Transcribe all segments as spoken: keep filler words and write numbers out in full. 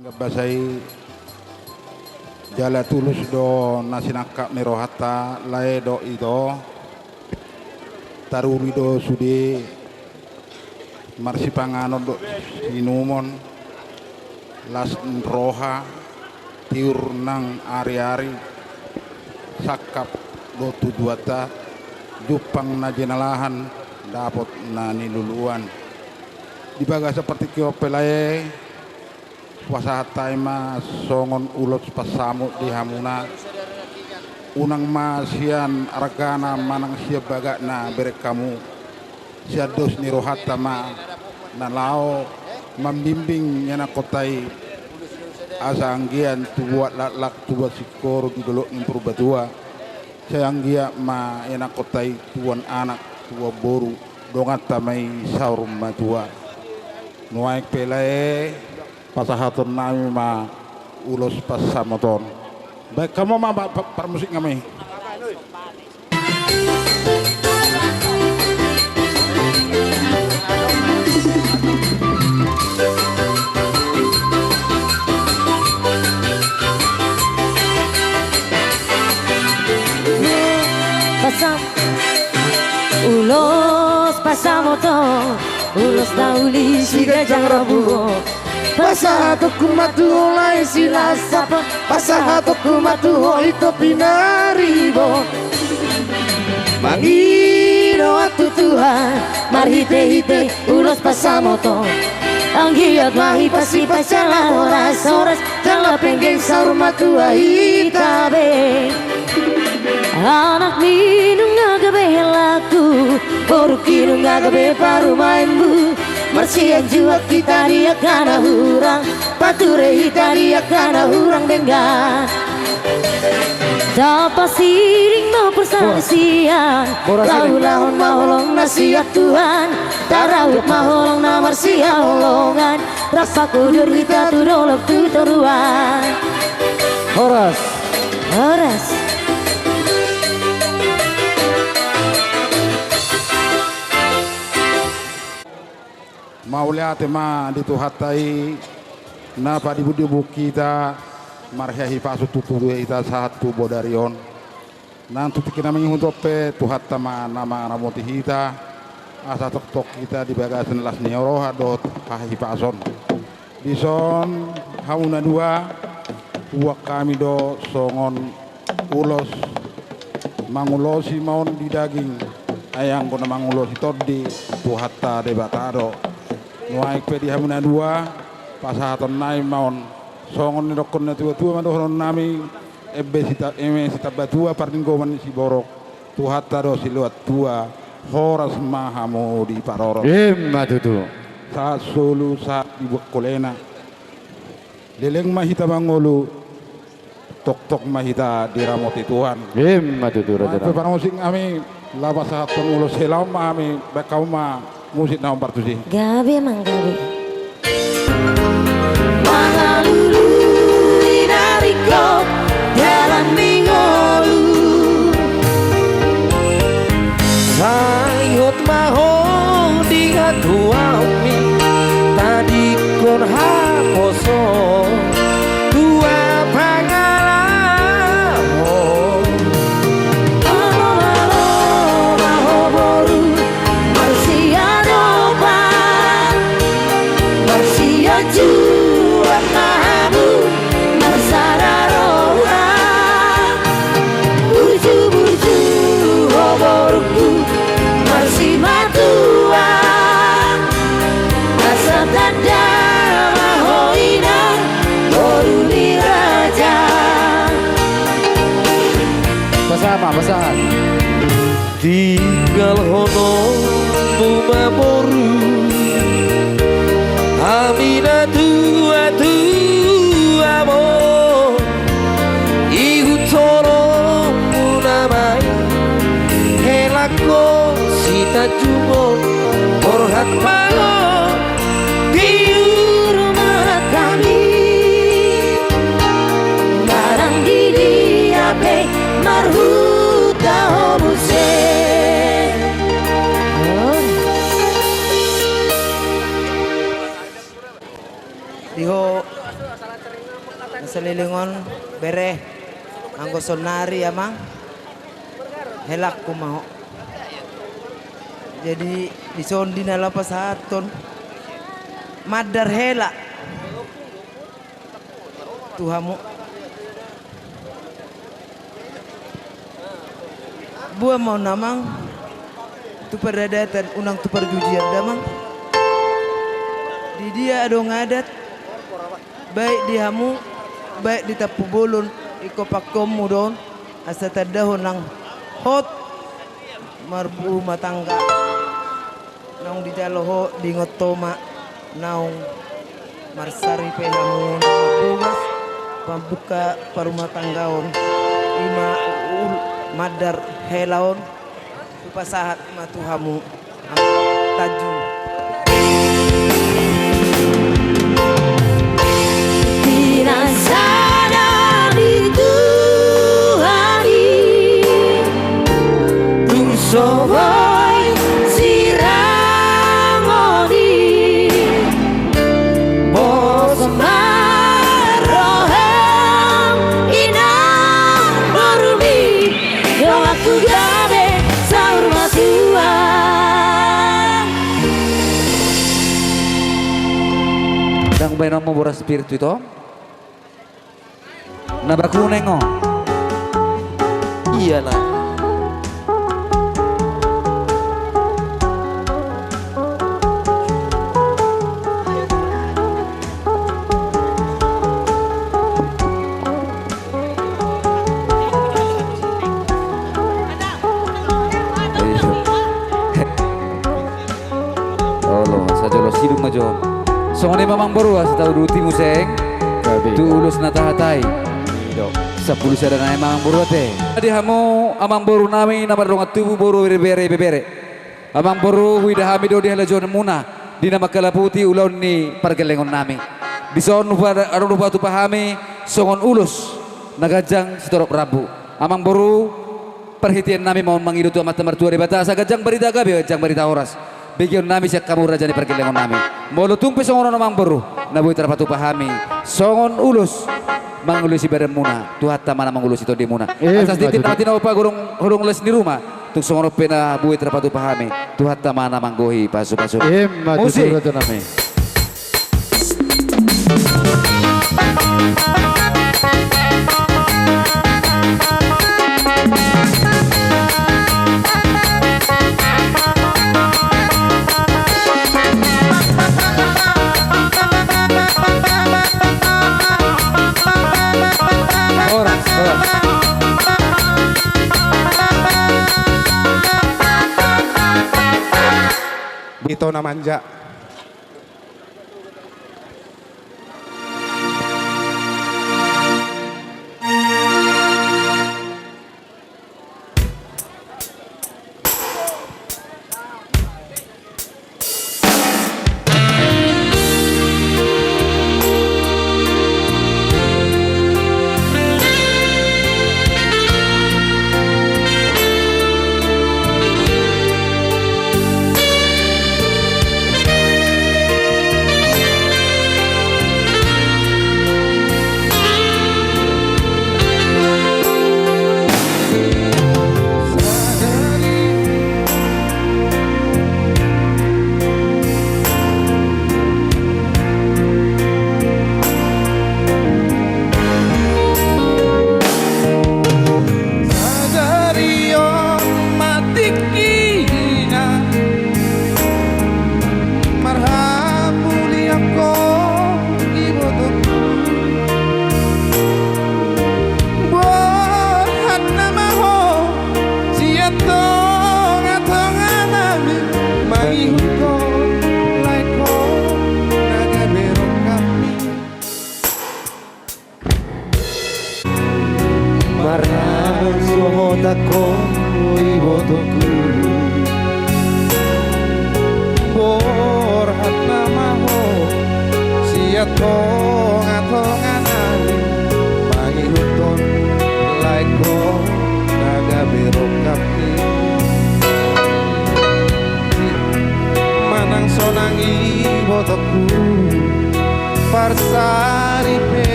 Gambasa i jala tulus do na sinangkap ni rohanta lae dohot ito. Taruli do sude marsipanganon dohot siinumon, las roha, tiur nang ariari, sangkap dohot tujuanta, jumpang na jinalahan, dapot na niluluan. Di bagasan partingkian on pe lae, hupasahat hami ma songon ulos pansamot di hamuna. Unang ma sian argana manang sian bagatna bereng hamu, sian dos ni rohanta ma na laho mambimbing ianakhonta i, asa anggiat tubuan laklak, tubuan singkoru di dolok ni Purbatua. Sai anggiat ma ianakhonta i tubuan anak, tubuan boru, donganta ma i saur matua. Nuaeng pe lae, pasahaton nami ma ulos pansamot on. Baen hamu ma, ma pa-, parmusik nami. Pasam-, ulos pansamot on, ulos na uli siganjang rambu on. Pasahatonku ma tu ho lae silas sapang, pasahatonku ma tu ho ito pinaribot. Mangido Amanami Tuhan, marhitehite ulos pansamot on, anggiat ma hipasipas jala horas-horas, jala penggeng saur matua hita be. Anakmi nunga gabe helangku, borungki nunga gabe parumaenmu. Marsianjuan hita di angka na hurang, pature hita di angka na hurang denggan. Tapasiring ma parsaksian, paulahon ma holong na sian Tuhan, taraup ma holong na marsihaholongan, rap manghuhut hita tu dolok tu toruan. Horas. Horas. Mauliate ma di Tuhanta i, na padibudibu hita marhahipason tu tudia hita sahat tu bodari on. Nang tu tingki na mangihut on pe Tuhanta ma na mangaramoti hita, asa tongtong hita di bagasan las ni roha dohot hahipason. Dison hamu na dua, huboan hami do songon ulos mangulosi ma on di daging, ai anggo na mangulosi tondi Tuhanta Debata do. Nuaeng pe di hamu na dua, pasahaton nami ma on. Songon nidokkon na tuatua ma dohonon nami, eme sita-, eme sitambatua parlinggoman ni siborok, Tuhanta do silehon tua, horas ma hamu diparorot. Ima tutu. Sahat solu, sahat di bangkolana. Leleng ma hita mangolu, tongtong ma hita diramoti Tuhan. Ima tutu, raja. Parmusik nami, laho pasahathon ulos hela on ma hami, baen hamu ma musik na hombar tusi. Gabe manggabe. Mangalului na ringkot dalan ni ngolu. Sai hot ma ho di hatuaonmi, tadingkon haposo tua pangalaho. Alo, alo, alo, boru, marsiadopan, marsianjuan ma hamu, marsada roha. Burju, burju, ho borungku, marsimatuan. Asa tanda ma ho inang, boru ni raja. Pasahat ma, pasahat. Tinggalhononmu ma boru, hami na tuatua ma on. Ihut holongmu nama i, helangkon Sitanjung on, borhat ma on. Tiur ma hami, barang di dia pe marhuta ho muse. Saleleng on, bere, anggo saonari, amang, helangku ma ho. Jadi, dison di na laho pasahathon mandar hela tu hamu. Boa ma on, amang, tu paradatan, unang tu parjujian, damang. Di dia adong adat, baik di hamu, baik di Tampubolon, ingkon pangkeonmu do on, asa tandahon nang hot marumah tangga. Naung dijalo ho, diingot ho ma, naung marsaripe hamu na mambogas, pambuka parumatanggaon, i ma ul-, mandar hela on, hupasahat ma tu hamu, Tanjung. Pinasada di Tuhan i, tung so boi sirang on i, pos ma roham inang borumi, donganku gabe saur matua. Ndang baenonmu boras pir tu ito? Na bakuneng o. Ia na. Olo, sajolo sidung ma jo. Songon i ma, amang boru, asa tauduti muse. Gabe. Tu ulos na tahatai. Ido. Sampulu sada nai ma, amang boru, ate. Di hamu, amang boru nami, na mardongan tubu, boru, bere, bere, ibebere. Amang boru, huida hami do di halajonmuna, di na mangkalaputi ulaon ni pargellengon nami. Dison hupa-, adong hupatupa hami, songon ulos na ganjang sitorop rambu. Amang boru, parhitean nami ma on mangido tu Amanta Martua Debata, asa ganjang barita gabe, ganjang barita horas begeon nami sian hamu raja ni pargellengon nami. Molo tung pe songon on, amang boru, na boi tarpatupa hami songon ulos mangulosi badanmuna, Tuhanta ma na mangulosi tondimuna. Asa tintin na mati na opa godang holong las ni ruma, tung songon on pe na boi tarpatupa hami, Tuhanta ma na manggohi pasupasu. Ima tutu, raja nami. Horas, horas. Ito na manja.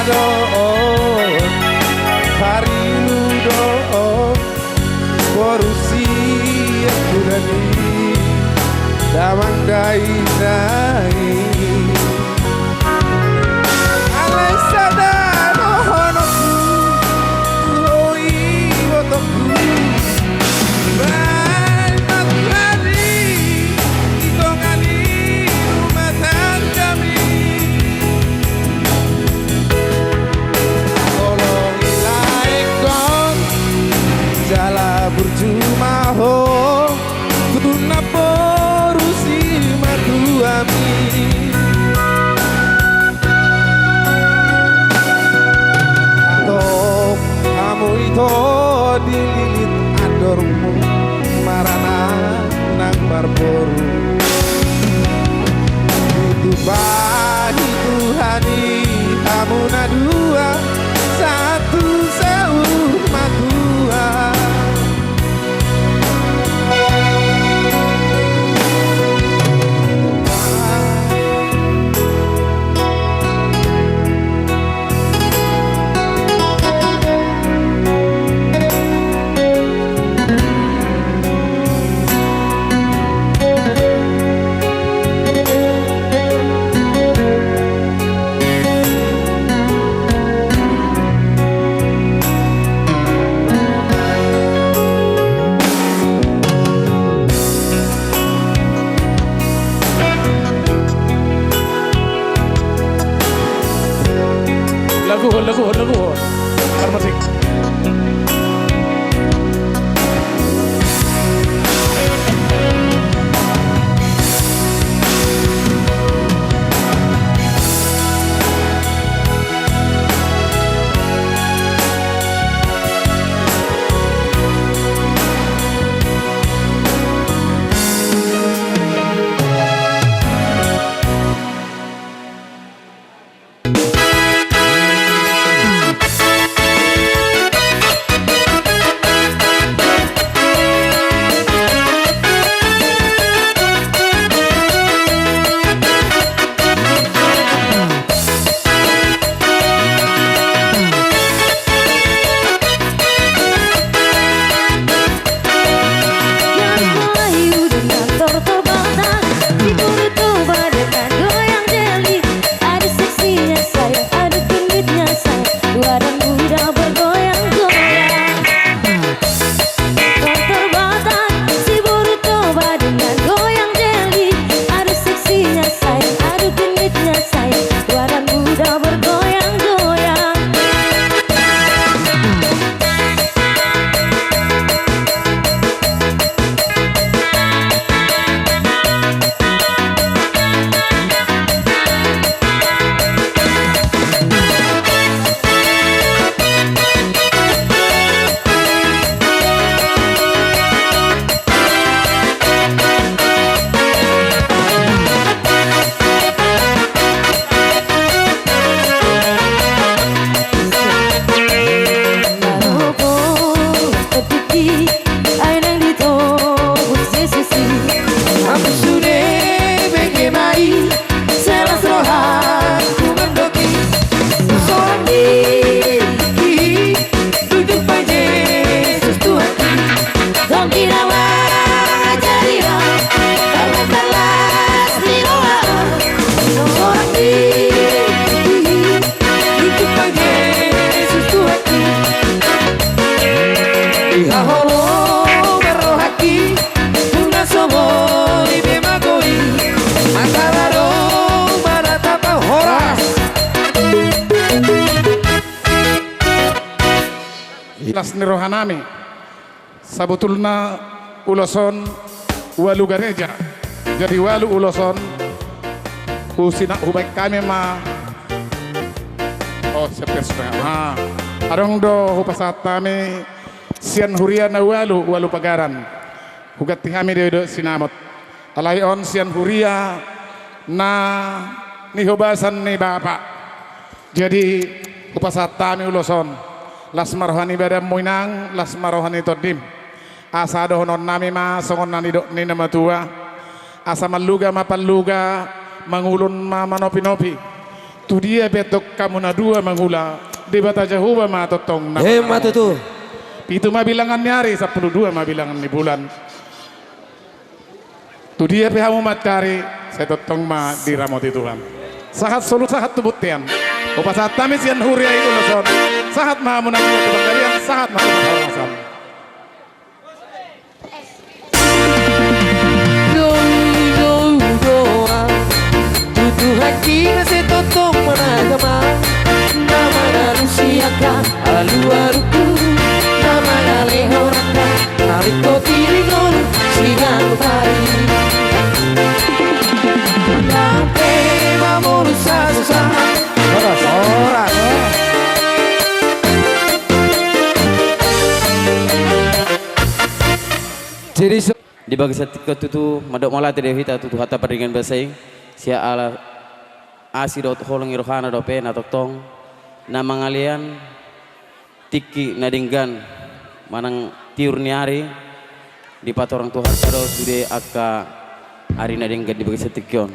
do on, parilu do on, boru sian Tuhan i, damang dainang i. Alai sada dohononku, tu ho ibotongku, baen ma Tuhan i di tonga ni rumah tanggami. Tolong i laengkon, jala burju ma ho tu namboru simatuami. Antong hamu ito dililit andormu maranak nang marboru. Ditumpahi Tuhan i hamu na dua, sahat tu saur matua. Lagu, lagu, lagu. Parmusik. Sai las rohangku mandok i, sorang diri i, dung ditumpa Jesus Tuhanki. Dong di dawa jadi ra, karna las ni roha. Sorang diri i, dung ditumpa Jesus Tuhanki. Di haholomon rohangki, nunga so boi be magoi, mangkala do marata pa horas. Las ni rohanami. Sabotulna ulos on ualu gareja. Jadi ualu ulos on. Husina hubaen hami ma. Oh, sepes na. Ha. Adong do hupasahat hami sian huria na ualu, ualu pagaran. Huganti hami do i do sinamot. Alai on sian huria na nihobasan ni Bapa. Jadi hupasahat hami ulos on. Las ma roha ni badanmu inang, las ma roha ni tondim. Asa dohononnami ma songon na nidok ni na matua. Asa manluga ma panluga, mangulon ma manopinopi. Tu dia pe antong hamu na dua mangula, Debata Jahowa ma tongtong na mangaramoti. Emma tutu. Pitu ma bilangan ni ari, sampulu dua ma bilangan ni bulan. Tu dia pe hamu mancari, sai tongtong ma diramoti Tuhan. Sahat solu sahat tu bontean. Hupasahat hami sian huria i ulos on. Sahat ma hamu na dua tu panggabean, sahat ma hamu tu parhorasan. Jou, jou, jou, tu Tuhan i ma sai tongtong ma na damang, na mangalusi angka alualunku, na mangalehon angka na ringkot i di ngolu siganup ari. Nang pe mamolus hasusaan. Horas, horas. Jadi so- Di bagasan tingki on tutu mandok mauliate do hita tu Tuhanta pardenggan basa i, sian ala asi dohot holong ni rohana dope na tongtong na mangalean tingki na denggan manang tiur ni ari, dipatorang Tuhanta do sude angka ari na denggan di bagasan tingki on.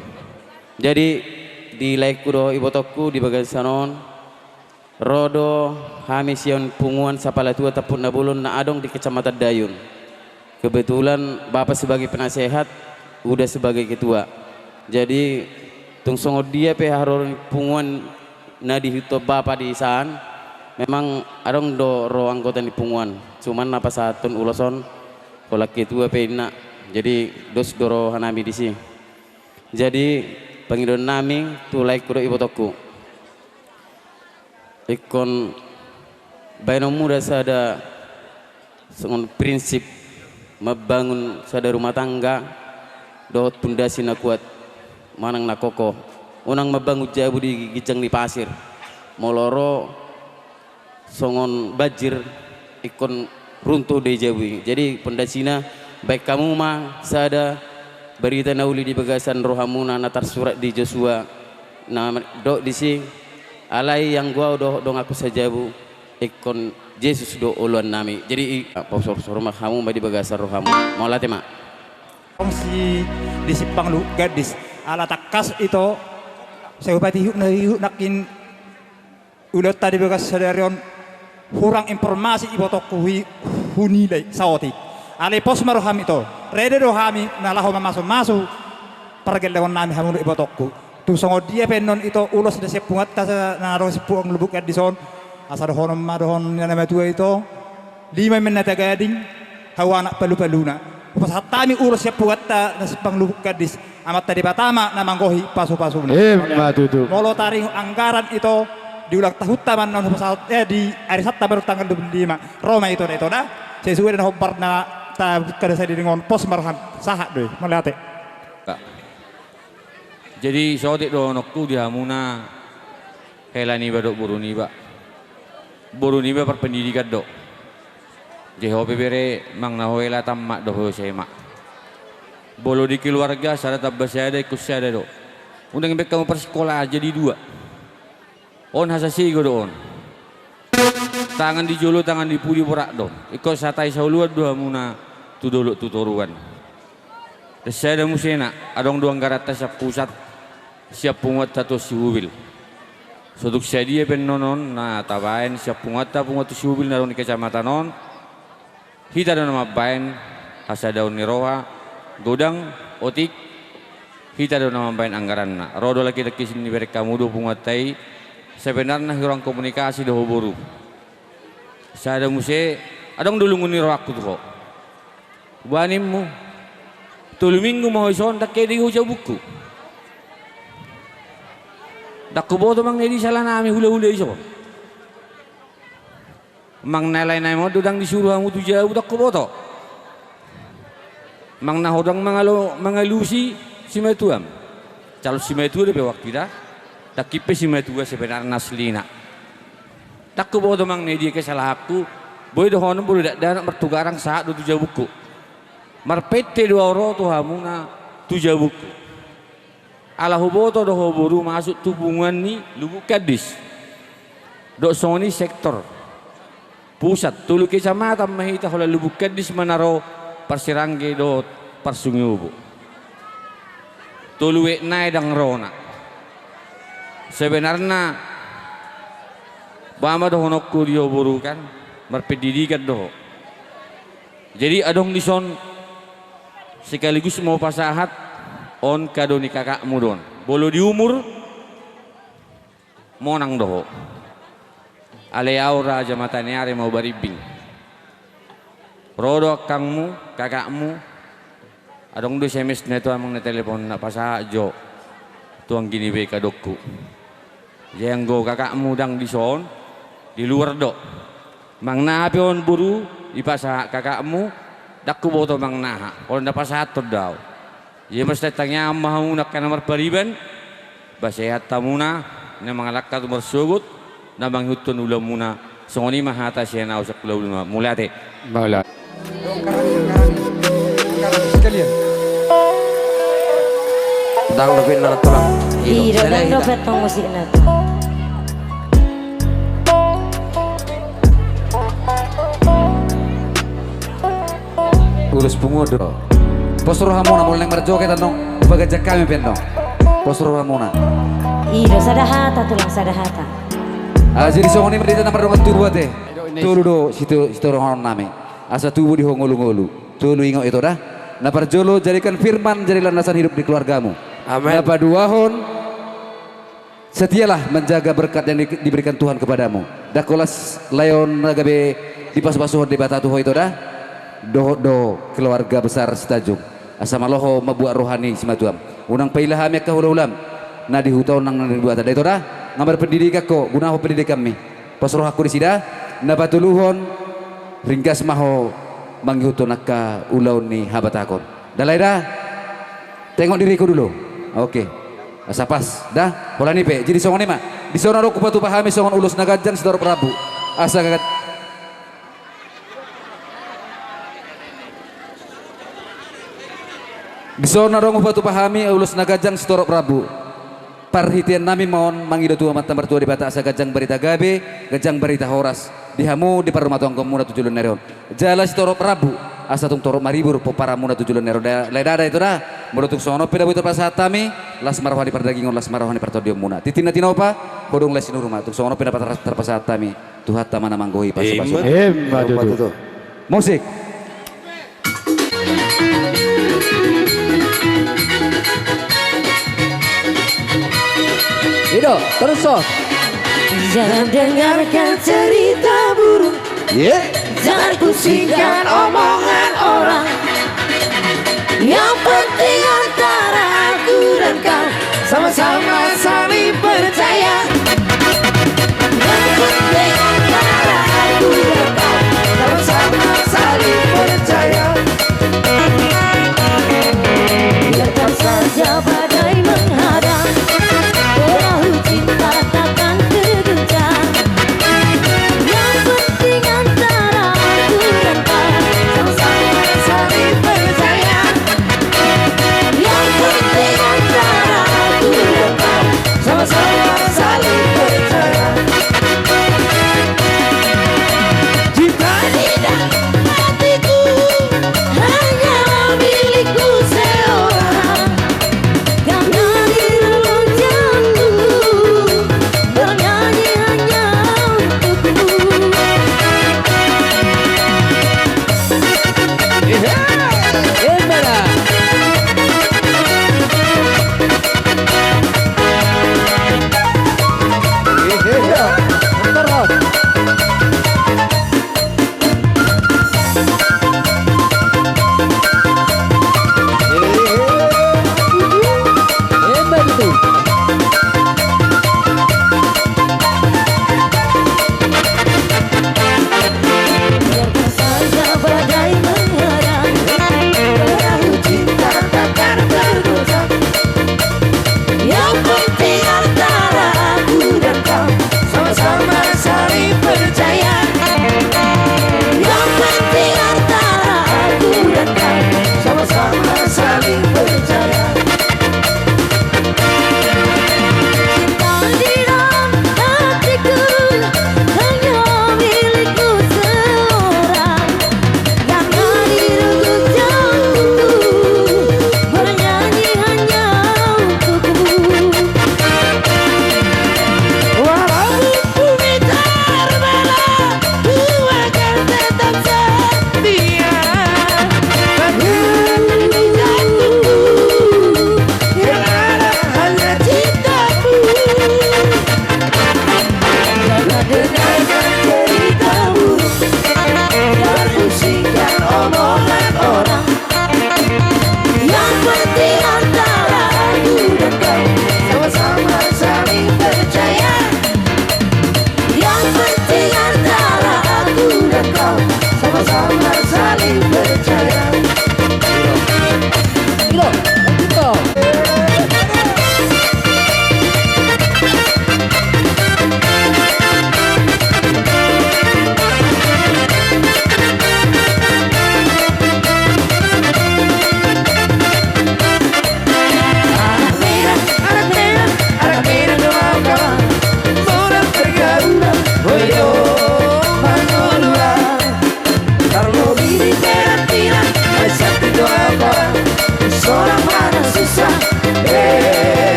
Jadi, di laengku dohot ibotongku di bagasan on, ro do hami sian punguan Sapala Tua Tampuk Na Bolon na adong di Kecamatan Dayun. Kebetulan bapa sebagai penasehat, uda sebagai ketua. Jadi, tung songon dia pe haroro ni punguan na diihuthon bapa di san, memang adong do ro anggota ni punguan. Cuman na pasahathon ulos on, holan ketua pe inna. Jadi, dos do rohanami disi. Jadi, pangidoannami tu laengku dohot ibotongku. Ingkon baenonmu da sada songon prinsip mambangun sada rumah tangga dohot pundasi na kuat manang na kokoh. Unang mambangun jabu di ginjang ni pasir. Molo ro songon banjir ingkon runtuh do i jabu i. Jadi pondasina baen hamu ma sada barita na uli di bagasan rohamuna na tarsurat di Josua na mandok disi, alai anggo ahu dohot donganku sajabu, ingkon Jesus do oloannami. Jadi i, pausor-sor ma hamu ma di bagasan rohamu. Mauliate ma. Fungsi di Simpang Lubuk Gadis ala tangkas ito, sai hupatihut na ihut nangkin ulaonta di bagasan sadari on hurang informasi ibotongku hi-, hunilai saotik. Alai pos ma roham ito. Rede do hami na laho mamasu-masu pargellengon nami hamu dohot ibotongku. Tung songon dia pe annon ito ulos na sian punguanta sa-, na ro Simpang Lubuk Gadis on. Asa dohonon ma dohonon ni na matua ito. Lima ma na tagading, hau anak palu-paluna. Hupasahat hami ulos sian punguanta na Simpang Lubuk Gadis. Amanta Debata ma na manggohi pasu-pasuna. Emma tutu. Molo taringot anggaran ito, di ulang tahunta ma annon hupasahat, eh, di arisanta ma annon tanggal dua puluh lima. Ro ma ito da, ito da. Sesuai dengan hombar na tabuka da sadari on, pos ma roham. Sahat do i, mauliate. Jadi, saotik dohononku di hamuna hela niba dohot boru niba. Boru niba parpendidikan do. Jei ho pe bere, manang na ho hela tamat do ho S M A. Molo di keluarga sada tamba sada ingkon sada do. Unang baen hamu parsikolaan jadi dua. On hasasego do on. Tangan di jolo, tangan di pudi borat do. Ingkon sahat saoloan do hamuna tu dolok tu toruan. Sada muse na, adong do anggaranta sian pusat, sian punguanta Tuan Sihubil. So tung sadia pe annon on na tabaen sian punguanta, punguan Tuan Sihubil na adong di kecamatan on. Hita do na mambaen hasadaon ni roha, godang, otik, hita do na mambaen anggaranna. Ro do laki-laki sini berek hamu do punguanta i, sebenarna hurang komunikasi do ho boru. Sada muse, adong do lungun ni rohangku tu ho. Ba nimmu, tolu minggu ma ho dison, ndang hea do i ho jabungku. Ndang huboto manang na dia sala nami hula-hula dison. Manang na lae-lae ma on do ndang disuru hamu tu jabu, ndang huboto. Manang na ho ndang mangalo-, mangalusi simatuam. Calon simatua dope waktu i da. Ndang hippe simatua sebenarna aslina. Ndang huboto manang na dia kesalahanku, boi dohonon molo dakdanak martugarang sahat do tu jabungku. Marpente do ahu ro tu hamuna tu jabungku. Ala huboto do ho boru masuk tu punguan ni Lubuk Gadis. Dohot songon i sektor pusat, tolu kecamatan ma hita holan Lubuk Gadis ma na ro, Parsirangge dohot Parsungi Obo. Tolu wetna i ndang ro na. Sebenarna, ba ma dohononku di ho boru kan, marpendidikan do ho. Jadi adong dison sekaligus ma hupasahat on kado ni kakakmu do on. Molo di umur, monang do ho. Alai au Raja Mataniari ma hubarimbing. Ro do angkangmu, kakakmu. Adong do S M S-na tu amang na telepon na pasahat jo tu anggi ni be kadokku. Jadi anggo kakakmu ndang dison, di luar do. Manang aha pe on boru, dipasahat kakakmu, ndang huboto manang aha. Olo na pasahathon do au. Ia masa tangiang ma hamuna angka na marpariban, ba sehat hamuna, na mangalangka tu marsogot, na mangihuthon ulaonmuna, songon i ma hata sian au sakulah uluna. Mauliate. Mauliate. Ndang dope na tulang. Iya, ndang dope tong musikna. Ulos pungu do. Pos rohamuna, molo naeng marjoget annon, hupaganjang hami pe annon. Pos rohamuna. I do, sada hata tulang, sada hata. Ah, jadi songon i ma di hita na mardongan tubu ate. Tolu do situ, sitorop nami. Asa tubu di ho ngolu-ngolu. Tolu ingot ito da. Na parjolo, jadikan firman jadi landasan hidup di keluargamu. Amin. Na paduahon, setialah menjaga berkat yang di-, diberikan Tuhan kepadamu. Ndang holan lae on na gabe dipasupasu Debata tu ho ito da. Dohot do keluarga besar Sitanjung. Asa malo ho mambuat roha ni simatuam. Unang paila hami angka hula-hulam. Na di huta on nang na di Debata da ito da. Nga marpendidikan ho, gunahon pendidikanmi. Pos rohangku disi da. Na patoluhon, ringgas ma ho mangihuthon angka ulaon ni habatahon. Da lae da. Tengok diriku dulu. Oke. Asa pas da. Holan i pe. Jadi songon i ma. Dison adong hupatupa hami songon ulos na ganjang sitorop rambu. Asa gagat. Dison adong hupatupa hami ulos na ganjang sitorop rambu. Parhitean nami ma on mangido tu Amanta Martua Debata asa ganjang barita gabe, ganjang barita horas. Di hamu, di parrumatanggaonmuna tu joloan ni ari on. Jala sitorop rambu, asa tung torop maribur pomparanmuna tu joloan ni ari on. Da, lae da da ito da, molo tung songon on pe na boi tarpasahat hami, las ma roha ni pardagingon, las ma roha ni partondionmuna. Tintin na tinopa, hodong lae Sinur ma, tung songon on pe na tar-, tarpasahat hami. Tuhanta ma na manggohi pasupasu. Emma tutu. Musik. I do, terus so. Jangan dengarkan cerita burung. Ye. Jangan pusingkan omongan orang. Yang penting antara aku dan kau sama-sama saling percaya. Yang penting antara aku dan kau sama-sama saling percaya. Biarkan saja badai menghadang, perahu cinta takkan terguncang. Yang penting antara aku dan kau sama-sama saling percaya. Yang penting antara aku dan kau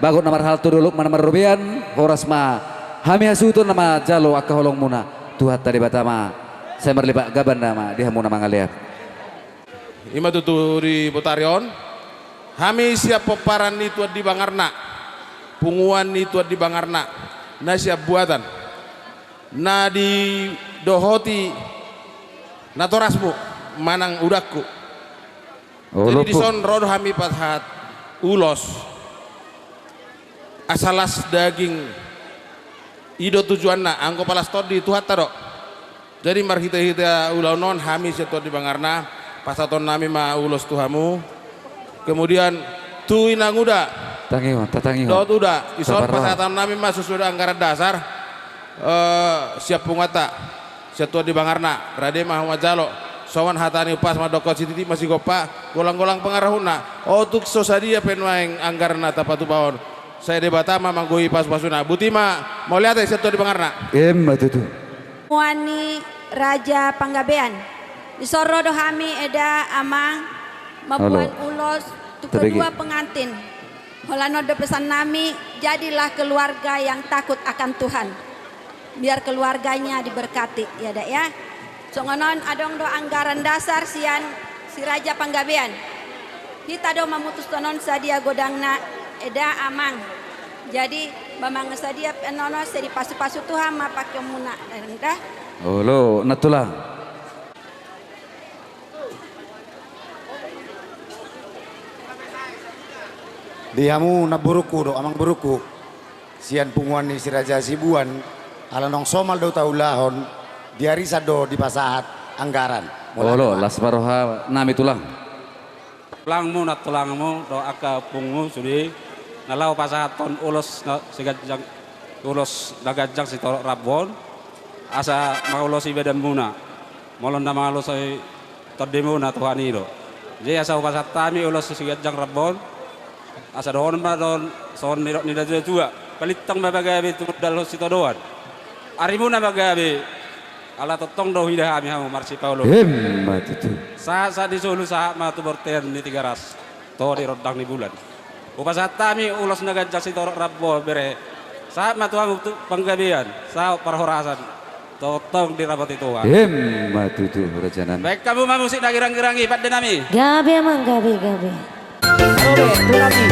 Bagot na marhalto, dolok ma na marrobean, horas ma hami hasuhuton na manjalo angka holongmuna. Tuhanta Debata ma sai marlipat gaban nama di hamu na mangalean. I ma tutu di botari on. Hami sian pomparan ni Tuan di Bangarna, punguan ni Tuan di Bangarna, na sian Buatan, na didohoti natorasmu manang udangku. Jadi dison ro do hami pasahat ulos asa las daging. I do tujuanna, anggo palas tondi Tuhanta do. Jadi marhitehite ulaon on hami sian Tuan di Bangarna pasahatonnami ma ulos tu hamu. Kemudian tu inanguda, tangihon, tatangihon, dohot uda, ison pasahatonnami ma susuda anggaran dasar, eh, sian punguanta, sian Tuan di Bangarna. Rade ma hamu manjalo. Songon hata ni umpasa mandok, sititi ma sigompa, golang-golang pangarahutna. O, tung so sadia pe nuaeng anggaran na tapatupa on, sai Debata ma manggohi pasu-pasuna. Boti ma, mauliate sian Tuan di Bangarna. Emma tutu. Punguan ni Raja Panggabean. Dison ro do hami, eda, amang, mamboan ulos tu kedua pengantin. Holan on do pesannami, jadilah keluarga yang takut akan Tuhan. Biar keluarganya diberkati, ya, Dak, ya. Songon on adong do anggaran dasar sian si Raja Panggabean. Hita do mamutushon on sadia godangna, eda, amang. Jadi, ba mangasadia pe nono, sai dipasu-pasu Tuhan ma pangkeonmuna, eda. Olo, nantulang. Di hamu namborungku dohot amangborungku, sian punguan ni si Raja Sibuan, ala naung somal do taulahon, di arisan do dipasahat anggaran. Olo, las ma rohanami, tulang. Tulangmu, nantulangmu dohot angka ompungmu sude, na laho pasahathon ulos na siganjang, ulos na ganjang sitorop rambu on, asa maulosi badanmuna. Molo na maulosi tondimuna Tuhan i do. Jadi asa hupasahat hami ulos siganjang rambu on, asa dohonon ma dohot songon nidok ni natuatua: Palintang ma pagabe tumundalhon sitadoan. Arimuna ma gabe, ala tongtong do huida hami hamu marsipaoloan. Emma tutu. Sahat-sahat ni solu, sahat ma tu bontean ni Tigaras, toho di rondang ni bulan. Hupasahat hami ulos na ganjang sitorop rambu on, bere. Sahat ma tu hamu tu panggabean, sahat parhorasan, tongtong dirapoti Tuhan. Emma tutu, rajanami. Baen hamu ma musik na girang-girang i, pandenami. Gabe, amang, gabe, gabe. Oke, tulang i.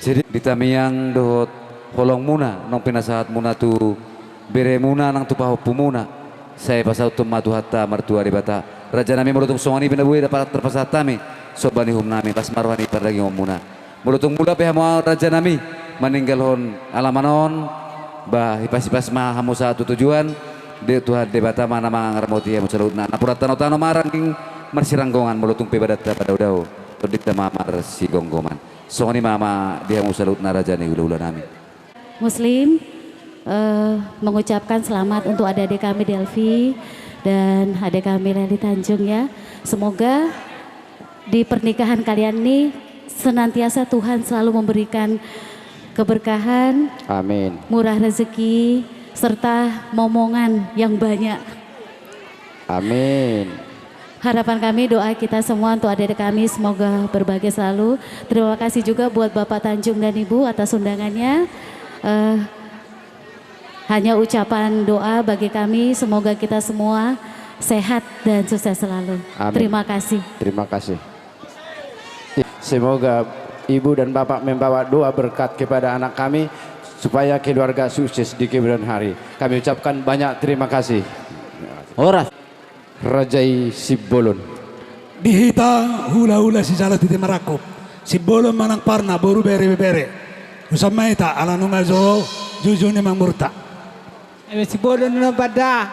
Jadi di tamiang dohot holongmuna, nang pinasahatmuna tu beremuna nang tu pahompumuna, sai pasauthon ma Tuhanta martua Debata. Rajanami, molo tung songon i pe na boi dapat tarpasahat hami somba ni uhumnami, las ma roha ni pardagingonmuna. Molo tung mula pe hamu rajanami maninggalhon alaman on, ba hipas-hipas ma hamu sahat tu tujuan, di Tuhan Debata ma na mangaramoti hamu saluhutna. Napuran tano-tano ma rangging marsiranggongan, molo tung pe badanta padaodao, tondinta ma marsigomgoman. Songon i ma, ma di hamu saluhutna raja ni hula-hulanami. Muslim, eh, mengucapkan selamat untuk adik-adik kami Delvi dan adik kami Leli Tanjung ya. Semoga di pernikahan kalian ini senantiasa Tuhan selalu memberikan keberkahan, amin, murah rezeki, serta momongan yang banyak. Amin. Harapan kami, doa kita semua untuk adik-adik kami semoga berbahagia selalu. Terima kasih juga buat Bapak Tanjung dan Ibu atas undangannya. Eh, hanya ucapan doa bagi kami, semoga kita semua sehat dan sukses selalu. Amin. Terima kasih. Terima kasih. Semoga ibu dan bapak membawa doa berkat kepada anak kami, supaya keluarga sukses di kemudian hari. Kami ucapkan banyak terima kasih. Horas. Raja i Simbolon. Di hita hula-hula sijalo titi marangkup. Simbolon manang parna boru bere ibebere. Usan ma hita ala nunga jo jujung ni mangmurta. Eme Simbolon na banda.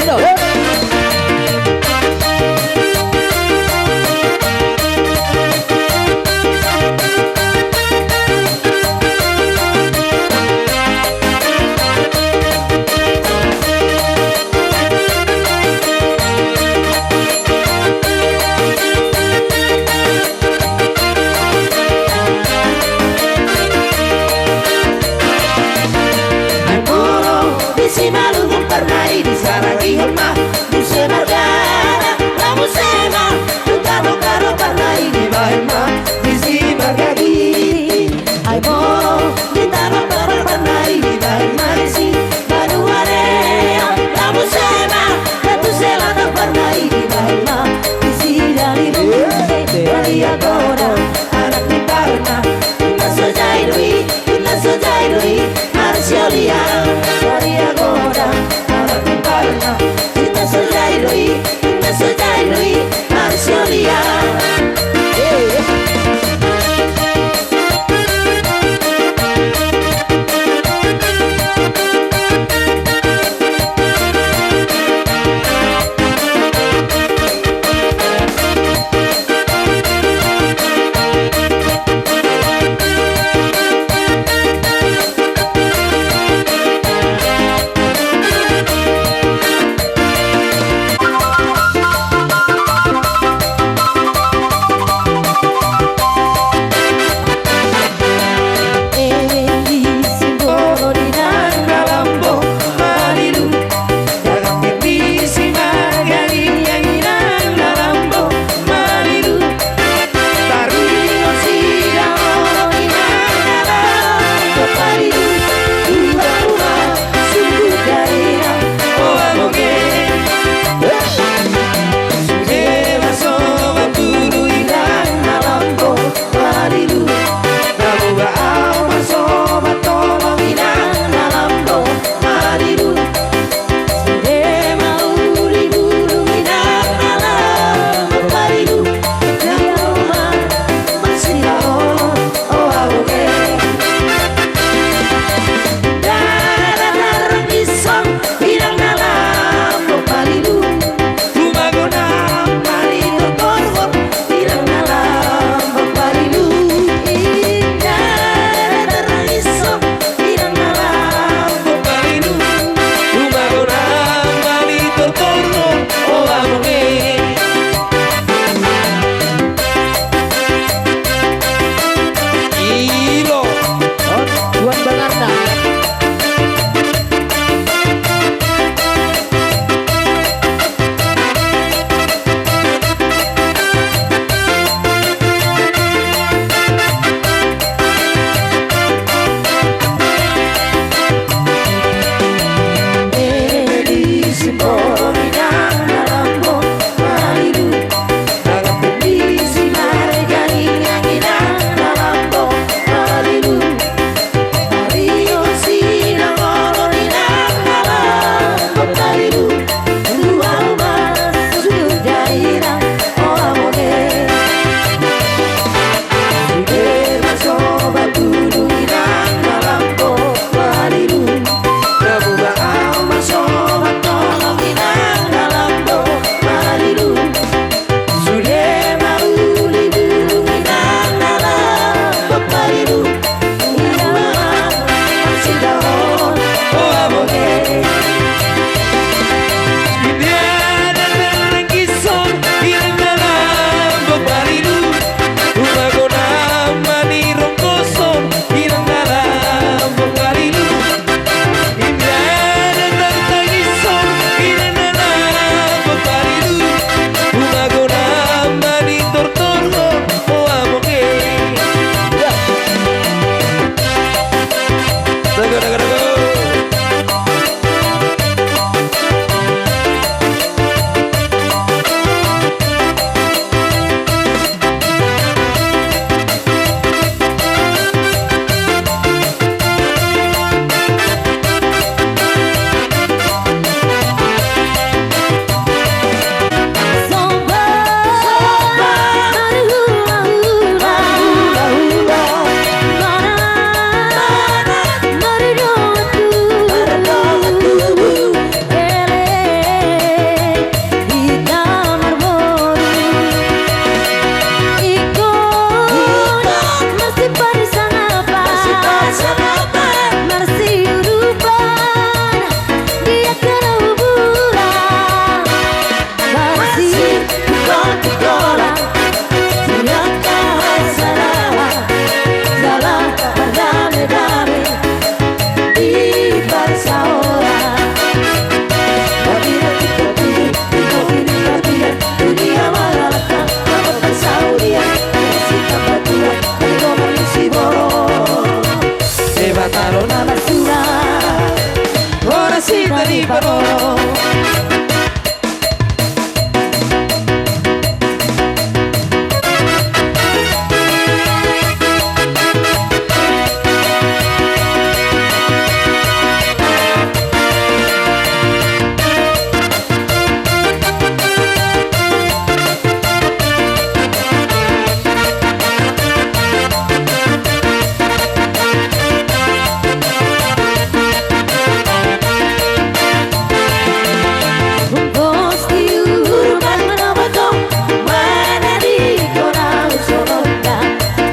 Iro. Ai molo disi malungun parna i, disaragihon ma muse margana, na muse ma tu tano karo parna i, dibahen ma disi margagi. Ai molo di tano karo parna i, dibahen ma disi banua rea, na muse ma tu selatan parna i, dibahen ma disi dalilu, badia godang anak ni parna. Inna so jai do i, inna so jai do i, marsiolian. Badia godang anak ni parna. Inna so jai do i, inna so jai do i, marsiolian.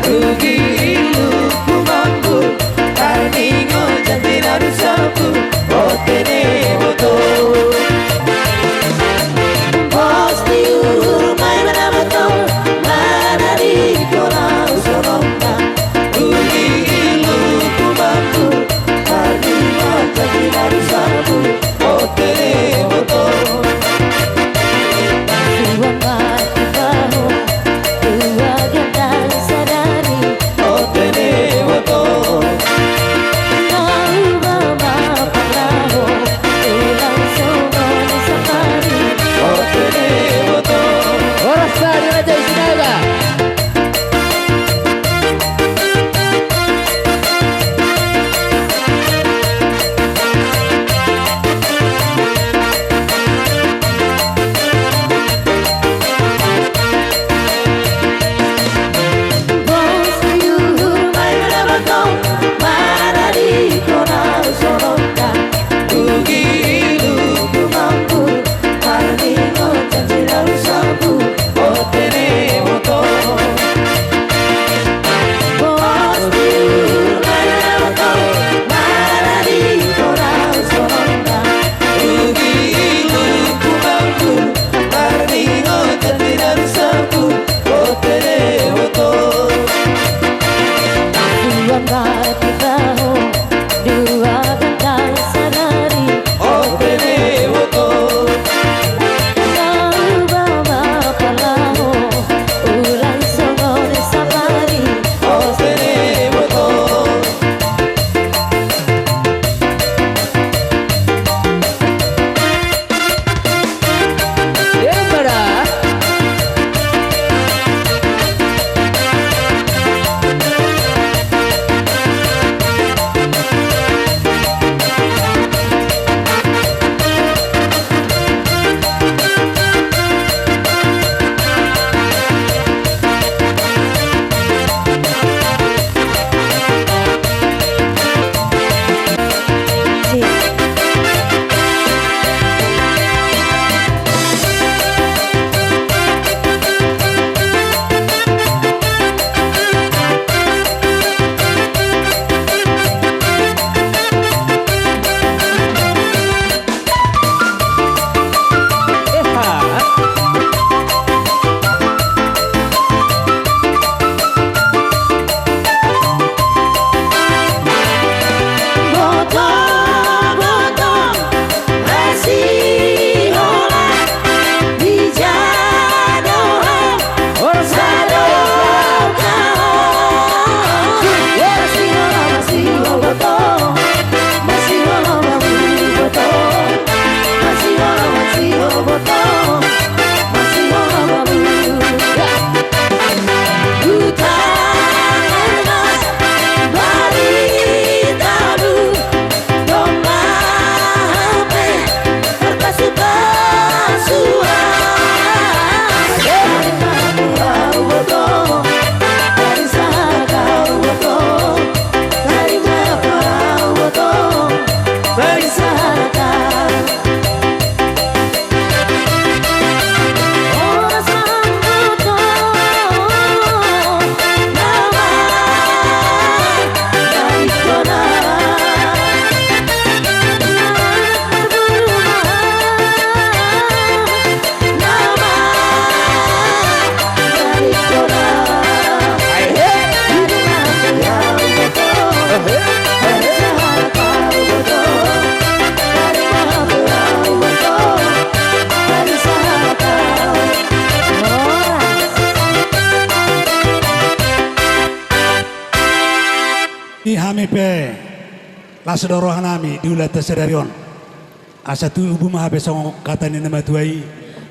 Rugi ilungku mambu, parningotan di na rusapu, bote ni boto. Pos ni uhur ma i ma na boto, manadingkon ahu songon na. Rugi ilungku mambu, parningotan di na rusapu, bote ni boto. Suan ma tu bahu, dua gandang sadari. Bote ni boto. Tauba ma parlaho, ulang songon i sampari. Bote ni boto. Horas ma di Raja i Sinaga. Ni hami pe las do rohanami di ulaonta sadari on. Asa tubu ma hape songon hata ni na matua i,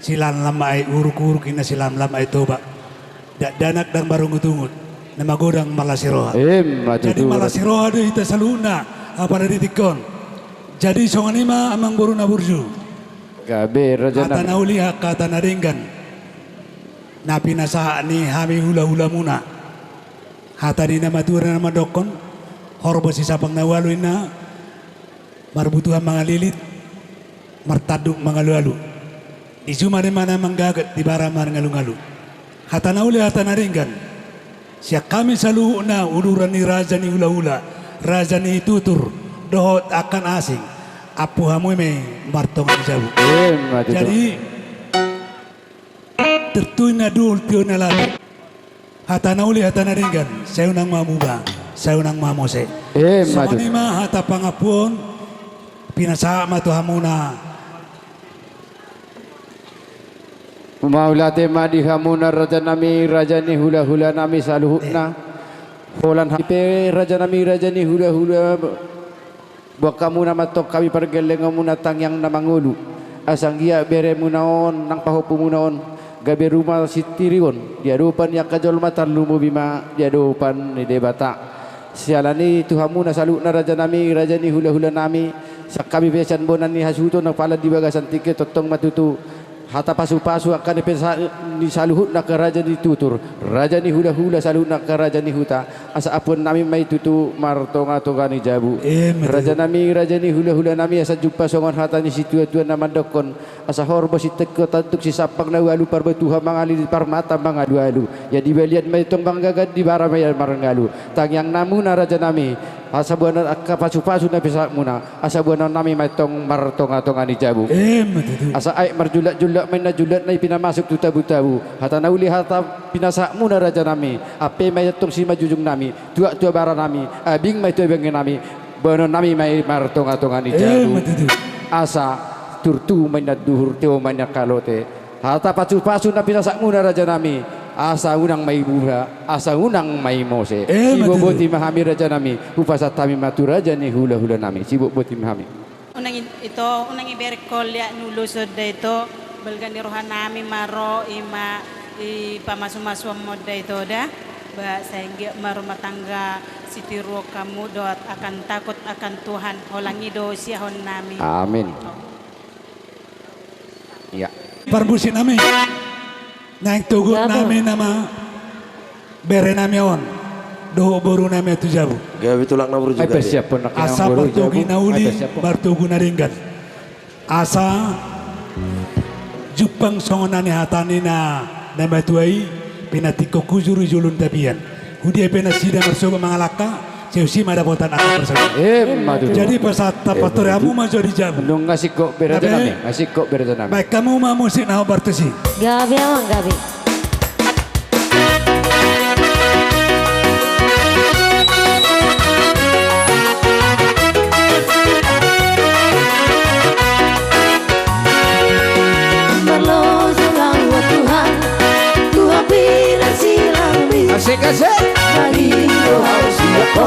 silamlam ma i uruk-uruk, inna silamlam ma i toba. Dakdanak ndang marungut-ungut, na magodang marlas ni roha. Ima tutu. Jadi marlas ni roha do hita saluhutna, apala di tingki on. Jadi songon i ma amangboru na burju. Gabe raja nami. Hata na uli, hata na denggan, na pinasahat ni hami hula-hulamuna. Hata ni na matua na mandokkon, horbo sisapang na ualu inna. Marbutuhan mangalilit, martanduk mangalu-alu. Di juma ni ma na manggaget, di bara ma mangalu-ngalu. Hata na uli, hata na denggan. Sian hami saluhutna uduran ni raja ni hulahula, raja ni tutur, dohot angka na asing, ampu hamu i ma i martonga ni jabu. Ima tutu. Jadi, tertuina dul tio na lalu. Hata na uli, hata na denggan, sai unang ma muba, sai unang ma mose. Ima tutu. Songon i ma hata pangampuon, pinasahat ma tu hamuna. Mauliate ma di hamuna rajanami, raja ni hulahulanami saluhutna. Eh. Holan hami pe rajanami, raja ni hulahula, boan hamuna ma antong hami pargellengonmuna tangiang na mangolu. Asa anggiat beremuna on nang pahompumuna on gabe ruma sitiruon di adopan ni angka jolma, tarlumobi ma di adopan ni Debata. Siala ni i tu hamuna saluhutna rajanami, raja ni hulahulanami, sian hami pe sian bona ni hasuhuton na palan di bagasan tingki on, tongtong ma tutu hata pasupasu angka na pinasahat ni saluhutna angka raja ni tutur, raja ni hulahula, saluhutna angka raja ni huta, asa ampuonnami ma i tutu martongatonga ni jabu. Ima tutu. Rajanami, raja ni hulahulanami, asa jumpa songon hata ni situatua na mandokkon, asa horbo sitengko tanduk, sisampang na ualu, parbatuha mangalili, parmata mangalualu. Ia di balian ma i tong manggagan, di bara ma i marngalu. Tangiangnamuna rajanami, asa boanon angka pasupasu na pinasahatmuna, asa boanonnami ma i tong martongatonga ni jabu. Ima tutu. Asa aek marjulakjulak ma inna julakna i pinamasuk tu tabutabu. Hata na uli hata pinasahatmuna rajanami, ampe ma i tong simanjujungnami, tuak tu abaranami, abing ma i tu abinganami, boanonnami ma i martongatonga ni jabu. Ima tutu. Asa turtu ma inna duhur, tio ma inna kalote. Hata pasupasu na pinasahatmuna rajanami, asa unang ma i muba, asa unang ma i mose. Ima tutu. Siboboti ma hami rajanami, hupasahat hami ma tu raja ni hulahulanami. Siboboti ma hami. Unang i-, ito, unang iberek ho liat ni ulos on da ito, balga ni rohanami ma ro, ima i pamasumasuonmon da ito da, ba sai anggiat marumah tangga sitiruon hamu dohot akan takut akan Tuhan, holan i do siahonnami. Amin. Ia. Parmusiknami. Naeng togotnami nama berenami on dohot borunami on tu jabu. Gabe tulang na boru juga. Asa partogi na uli, partogi na denggan. Asa jumpang songon na nihata ni na matua i, pinantikhon hujur di jolo ni tapian. Hudia pe nasida marsogot mangalangka, sai tusi ma dapotan angka parsaulian. Ima tutu. Jadi pasahat, tapaturi hamu ma jo di jabu. Nunga singkop berenami, nunga singkop berenami. Baen hamu ma musik na hombar tusi. Gabe amang, gabe. Marlojong ahu Tuhan, Tuhan pinarsilang mi. Asik, asik. Nari do ahu siap ho.